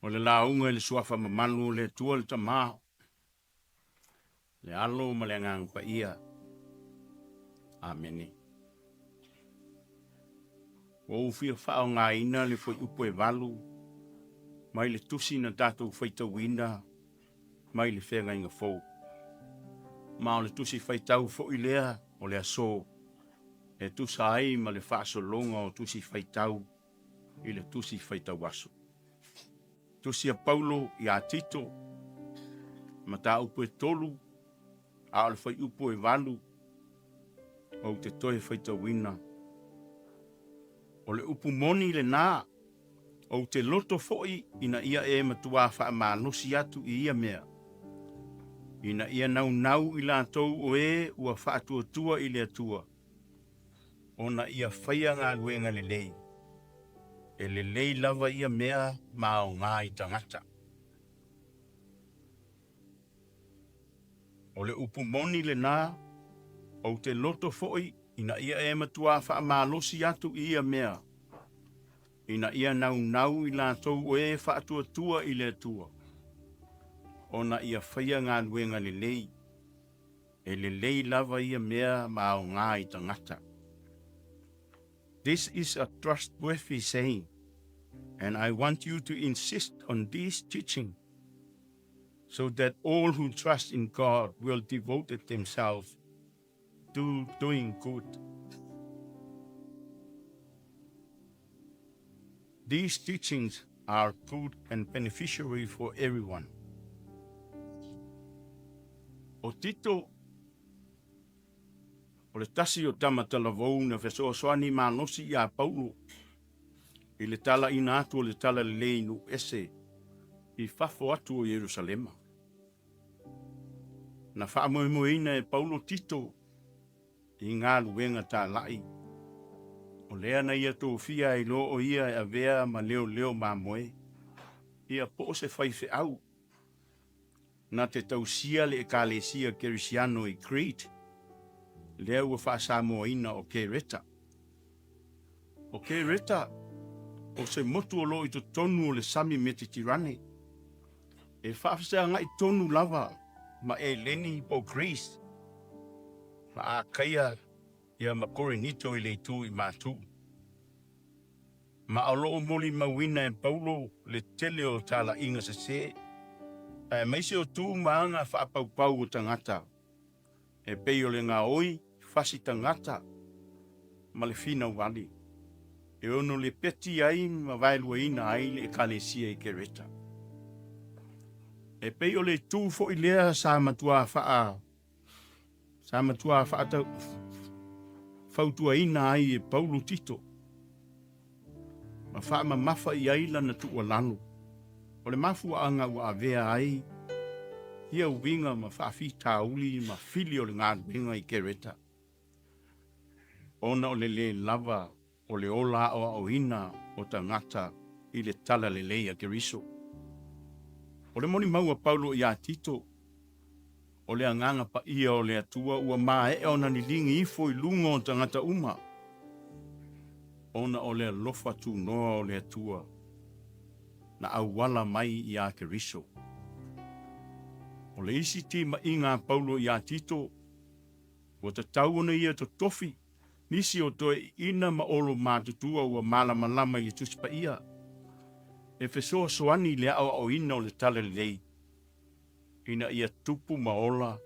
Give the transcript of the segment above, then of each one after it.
O le lauga i le Suafa mamalu o le Atua le Tama, le Alo ma le Agaga Paia. Amene. Ua ou fia faaaogaina le fuaiupu e valu mai le tusi na tatou faitauina mai le Feagaiga Fou. Ma o le tusi faitau foi lea o le aso e tusa ai ma le faasologa o tusi faitau i le tusi faitau aso. Tusi a Paulo ia Tito, mataupu e tolu, a o le fuaiupu e valu, ou te toe faitauina. O le upu moni lena, ou te loto foi ina ia e matuā faamalosi atu i ia mea, ina ia naunau i latou o e ua faatuatua i le Atua, ona ia faia galuega lelei, e lelei lava ia mea ma aoga i tagata. O le upu moni lena, ou te loto foi ina ia e matuā faamalosi atu i ia mea, ina ia naunau i latou o e faatuatua i le Atua, ona ia faia galuega lelei, e lelei lava ia mea ma aoga i tagata. This is a trustworthy saying, and I want you to insist on this teaching, so that all who trust in God will devote themselves to doing good. These teachings are good and beneficiary for everyone. O Tito, o le tasi o tama talavou na fesoasoani malosi iā Paulo i le talaina atu o le talalelei i nuu ese i fafo atu o Ierusalema. Na faamoemoeina e Paulo Tito i galuega talai, o lea na ia tofia ai loa o ia e avea ma leoleo mamoe, ia po o se faifeau na te tausia le Ekalesia Kerisiano i Crete, lea ua faasamoaina o Kereta. O Kereta, o se motu o lo o i totonu o le Sami Metitirane, e faafesagai tonu lava ma Eleni po o Greece, ma Akaia ia ma Korinito i le itu i Matu. Ma o lo o molimauina e Paulo le tele o talaiga sese, aemaise o tu ma aga faapaupau o tagata, e pei o le gaoi fasi tagata ma le finau ali, e ono lepeti ai ma vaeluaina ai le Ekalesia i Kereta. E pei o le itu foi lea sa matua faa sa matua faatau fautuaina ai e Paulo Tito ma faamamafa i ai lana tuualalo o le mafuaaga ua avea ai ia uiga ma faafitauli ma fili o le galuega i Kereta, ona o le lē lava o le ola aoaoina o tagata i le talalelei a Keriso. O le molimau a Paulo iā Tito, o le Agaga Paia o le Atua ua maea ona liligi ifo i luga o tagata uma, ona o le alofa tunoa o le Atua na auala mai iā Keriso. O le isi timaiga a Paulo iā Tito, ua tatau ona ia totofi nisi o toeaiina ma olo matutua ua malamalama i le Tusi Paia, e fesoasoani i le aoaoina o le talalelei ina ia tupu ma ola,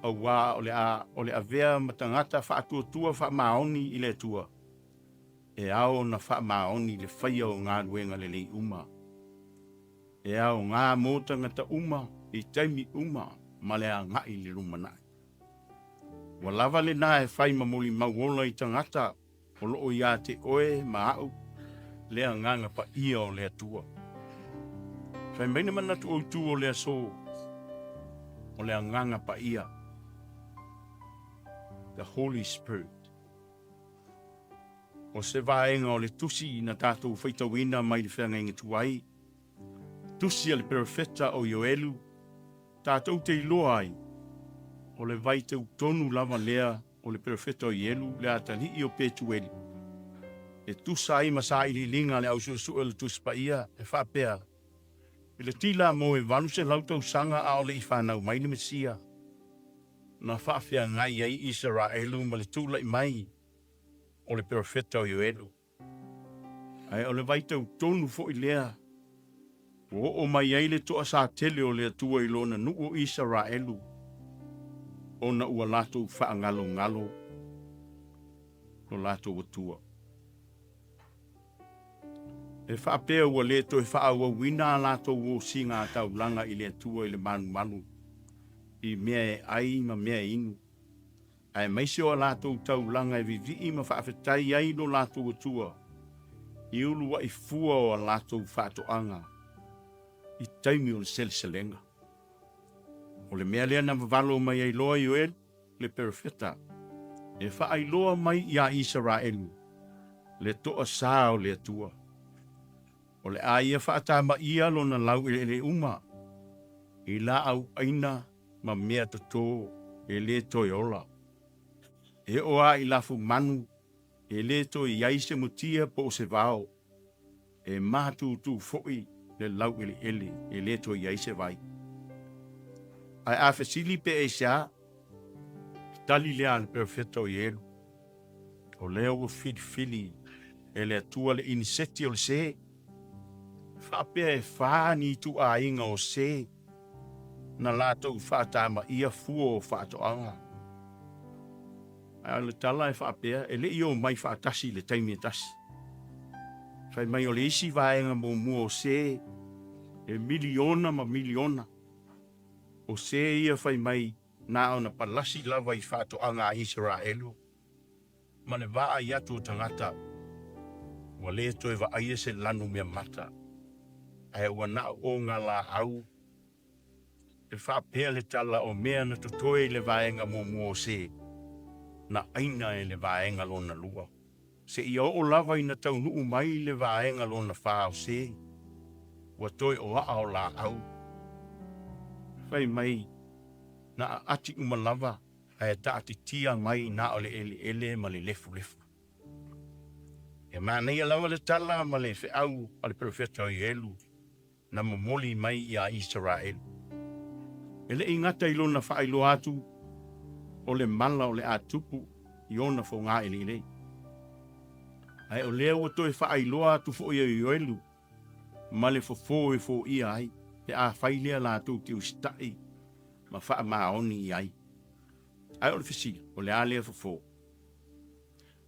auā o le a o le avea ma tagata faatuatua faamaoni i le Atua, e ao ona faamaoni le faia o galuega lelei uma. E aoga mo tagata uma i taimi uma ma le agai i le lumanai. Ua lava lena e fai ma molimau ola i tagata o lo o iā te oe ma a'u le Agaga Paia o le Atua. Fai mai le manatu autu o le aso o le Agaga Paia, the Holy Spirit. O se vaega o le tusi na tatou faitauina mai le feagaiga tuai, tusi a le perofeta o Ioelu, tatou te iloa ai, o le vaitau tonu lava lea o le perofeta o Ielu, le atalii o Petueli. E tusa ai ma sailiiliga a le ausuesue o le Tusi Paia e faapea, I le tila mo e 800 tausaga a o le i fanau mai le Mesia, na faafeagai ai Isaraelu ma le tulai mai o le perofeta o Ioelu. Ae o le vaitau tonu foi lea ua oo mai ai le toasatele o le Atua i lona nuu o Isaraelu, ona ua latou faagalogalo lo latou Atua. E faapea ua le toe faaauauina a latou osiga a taulaga i le Atua i le malumalu i mea e ai ma mea e inu, aemaise o a latou taulaga e vivii ma faafetai ai lo latou Atua i uluai fua o a latou faatoaga i taimi o le seleselega. O le mea lea na vavalo mai ai loa Ioelu le perofeta e faailoa mai iā Isaraelu le toasā o le Atua. O le a ia faatamaia lona laueleele uma i laau aina ma mea toto e le toe ola. E oo a i lafumanu e le toe i ai se mutia po o se vao, e matutu foi le laueleele e le toe i ai se vai. Ae a fesili pe aisea, tali lea a le perofeta o Ielu, o lea ua filifili e le Atua le iniseti o le se, faapea e fa ni ituaiga o se na latou faatamaia fua o faatoaga. Ae o le tala e faapea, e le i omai faatasi i le taimi e tasi. Fai mai o le isi vaega muamua o se e miliona ma miliona o se ia fai mai na ona palasi lava i faatoaga a Isaraelu ma le vaai atu o tagata ua le toe vaaia se lanu mea mata, ae ua na o ngā laau. E faapea le tala o mea na totoe i le vaega muamua o se na aina e le vaega lona lua, seia oo lava ina taunuu mai le vaega lona fa o se ua toe o aa o laau. Fai mai na aati uma lava ae taatitia mai na o le eleele ma le lefulefu. E manaia lava le tala ma le feau a le perofeta o Ioelu na momoli mai iā Isaraelu. E le i gata i lona faailoa atu o le mala o le a tupu i ona fogā eleele, ae o lea ua toe faailoa atu foi e Ioelu ma le fofo e foia ai pe a fai lea latou te usitai ma faamaoni i ai. Ae o le fesili, o le a lea fofo?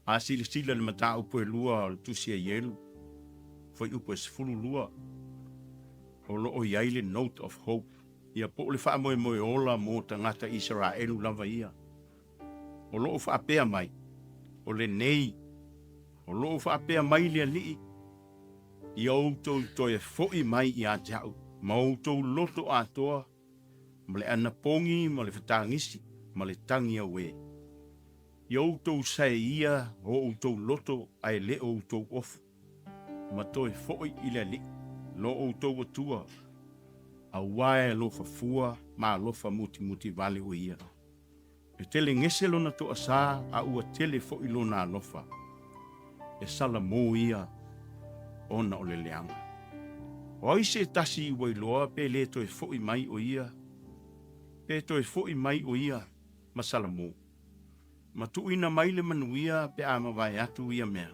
A silasila i le mataupu e lua o le Tusi a Ielu, fuaiupu e 12, o lo o i ai le Note of Hope, ia po o le faamoemoe ola mo tagata Isaraelu lava ia. O lo o faapea mai, o lenei, o lo o faapea mai le Alii, Ia outou toe foi mai ia te au ma outou loto atoa ma le anapogi ma le fetagisi ma le tagi auē. Ia outou sae ia o outou loto ae le o outou ofu, ma toe foi i le Alii, lo outou Atua, auā e alofa fua ma alofa mutimuti vale o ia. E tele gese lona toasā a ua tele foi lona alofa. E salamo ia ona o le leaga. O ai se tasi ua iloa pe le toe foi mai o ia, pe toe foi mai o ia ma salamo, ma tuuina mai le manuia pe a mavae atu ia mea.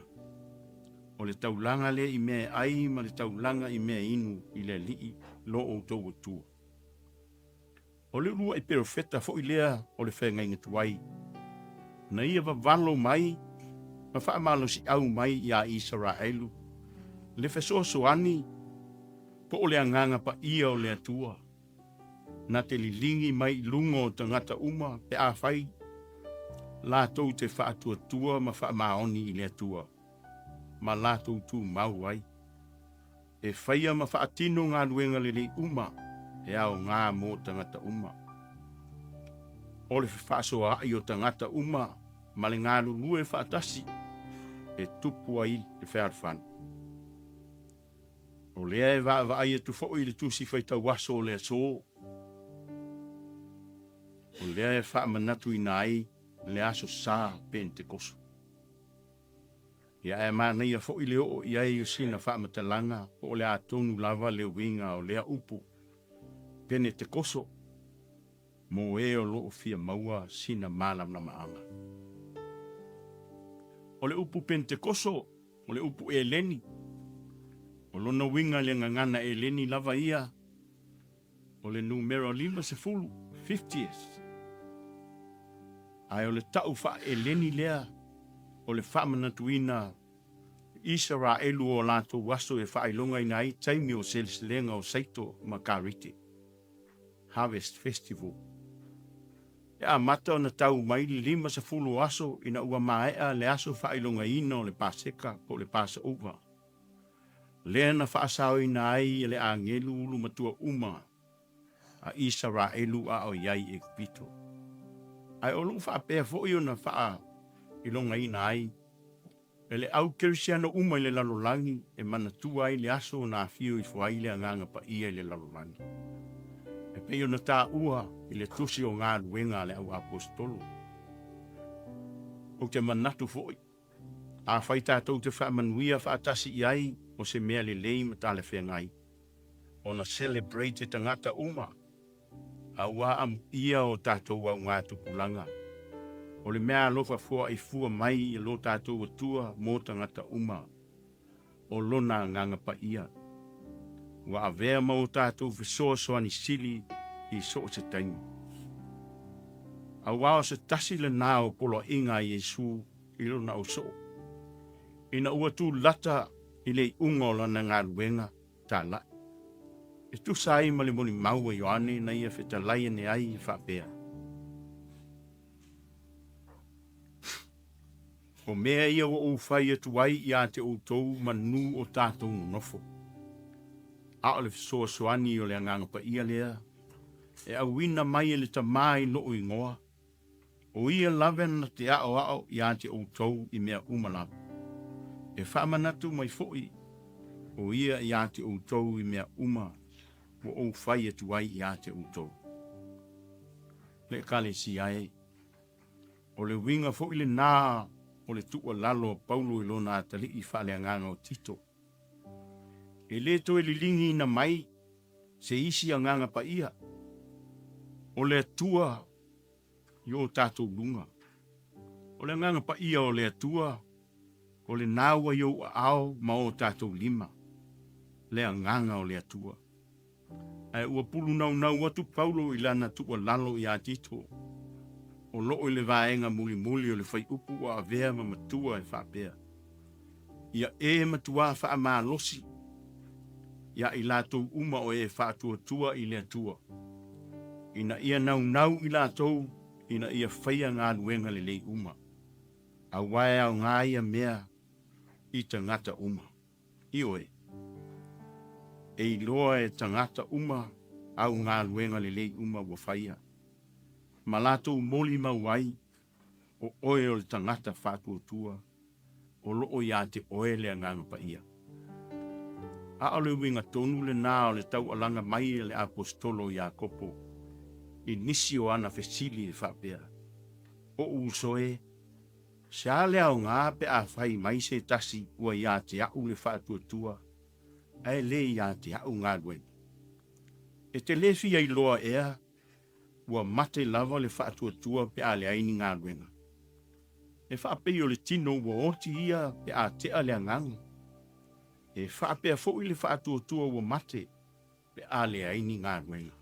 O le taulaga lea i mea e ai ma le taulaga i mea e inu i le Alii lo outou Atua. O le uluai perofeta foi lea o le feagaiga tuai, na ia vavalo mai ma faamalosiau mai iā Isaraelu le fesoasoani po o le agaga paia o le Atua, na te liligi mai i luga o tagata uma pe afai latou te faatuatua ma faamaoni i le Atua ma latou tumau ai. E faia ma faatino galuega lelei uma e aoga mo tagata uma. O le fefaasoaai o tagata uma ma le galulue faatasi e tupu ai le fealofani. O lea e vaavaai atu foi i le tusi faitau aso o le aso, o lea e faamanatuina ai le aso Sa Penetekoso. Ia ae manaia foi le oo i ai o sina faamatalaga po o le a tonu lava le uiga o lea upu Penetekoso mo e o lo o fia maua sina malamalamaaga. O le upu Penetekoso o le upu Eleni. O lona uiga i le gagana Eleni lava ia o le numera 50, fiftieth. Ae o le ta'u faa-Eleni lea o le faamanatuina i Isaraelu o latou aso e faailogaina ai taimi o seleselega o saito ma karite, harvest festival. E amata ona tau mai le 50 o aso ina ua maea le aso faailogaina o le Paseka po o le Passover, lea na faasaoina ai e le agelu ulu matua uma a Isaraelu a o i ai i Ekipito. Ae o lo o faapea foi ona faailogaina ai e le au kerisiano uma i le lalolagi e manatua ai le aso na afio ifo ai le Agaga Paia i le lalolagi, e pei ona taua i le Tusi o Galuega a le Au Aposetolo. Ou te manatu foi, afai tatou te faamanuia faatasi i ai o se mea lelei ma talafeagai, ona celebrate tagata uma auā amuia o tatou augatupulaga. O le mea alofa foaifua mai i lo tatou Atua mo tagata uma, o Lona Agaga Paia, ua avea ma o tatou fesoasoani sili i so o se taimi. Auā o se tasi lenā o poloaiga a Iesu i lona ausoo, ina ua tulata i le iuga o lana galuega tala'i, e tusa ai ma le molimau a Ioane na ia fetalai ane ai e faapea, O mea ia ua ou fai atu ai iā te outou manū o tatou nonofo, a o le fesoasoani o le Agaga Paia lea e auina mai e le Tamā i loʻu igoa, O ia lava na te aʻoaʻo iā te ʻoutou i mea uma lava. E faamanatu mai foʻi ʻo ia iā te ʻoutou i mea uma ua ou fai atu ai iā te ʻoutou. Le ʻEkalesia e, o le uiga foʻi lenā o le tuualalo a Paulo i lona atalii faaleagaga o Tito, e lē toe liligiina mai se isi Agaga Paia o le Atua i o tatou luga. O le Agaga Paia o le Atua, o lenā ua i ou aao ma o tatou lima, le Agaga o le Atua. Ae ua pulunaunau atu Paulo i lana tuualalo iā Tito, o loo i le vaega mulimuli o le fuaiupu ua avea ma matua e faapea, Ia e matuā faamalosi iā i latou uma o e faatuatua i le Atua, ina ia naunau i latou ina ia faia galuega lelei uma, auā e aoga ia mea i tagata uma. Ioe, e iloa e tagata uma au galuega lelei uma ua faia, ma latou molimau ai o oe o le tagata faatuatua o lo o iā te oe le Agaga Paia. A o le uiga tonu lenā o le taualaga mai a le Aposetolo Iakopo i nisi o ana fesili e faapea, Oʻu uso e, se a le aoga pe a fai mai se tasi ua iā te aʻu le faatuatua ae le iā te aʻu galuega? E te lē fia iloa ea Ua mate lava le faatuatua pe a leai ni galuega. E faapei o le tino ua oti ia pe a tea le agaga. E faapea foi le faatuatua ua mate pe a leai ni galuega.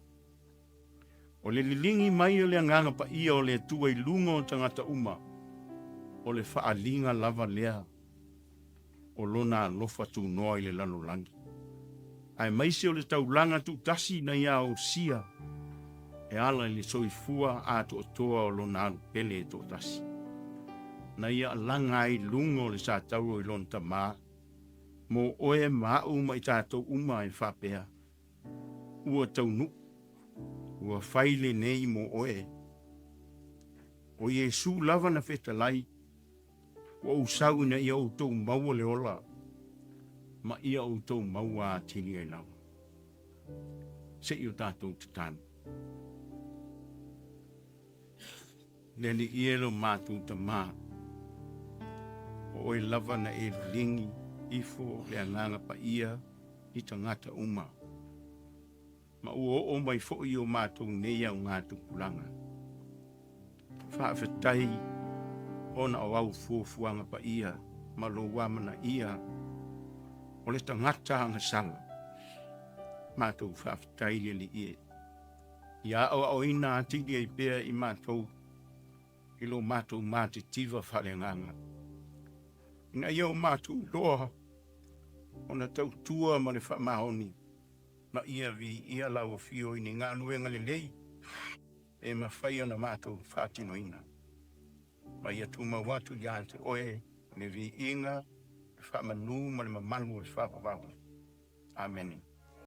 O le liligi mai o le Agaga Paia o le Atua i luga o tagata uma, o le faaaliga lava lea o Lona alofa tunoa i le lalolagi, aemaise o le taulaga tuutasi na ia osia e ala i le soifua atoatoa o Lona alu pele e toatasi, na ia alaga ai i luga o le satauro i Lona Tama, mo oe ma aʻu ma i tatou uma e faapea, Ua taunuu, ua fai lenei mo oe. O Iesu lava na fetalai Ua ou sau ina ia outou maua le ola, ma ia outou maua atili ai lava. Se i o tatou tatalo. Le Alii e lo matou Tamā, O oe lava na e liligi ifo le Agaga Paia i tagata uma, ma ua oo mai foi i o matou nei augatupulaga. Faafetai ona o au fuafuaga paia ma lou amanaia o le tagata agasala. Matou faafetai le Alii e. Ia aoaoina atili ai pea i matou i lo matou matitiva faaleagaga, ina ia o matou iloa ona tautua ma le faamaoni, ma ia viia lau afio i ni galuega lelei e mafai ona matou faatinoina, ma ia tumau atu ia te oe le viiga, le faamanu ma le mamalu o le faavavau. Amene.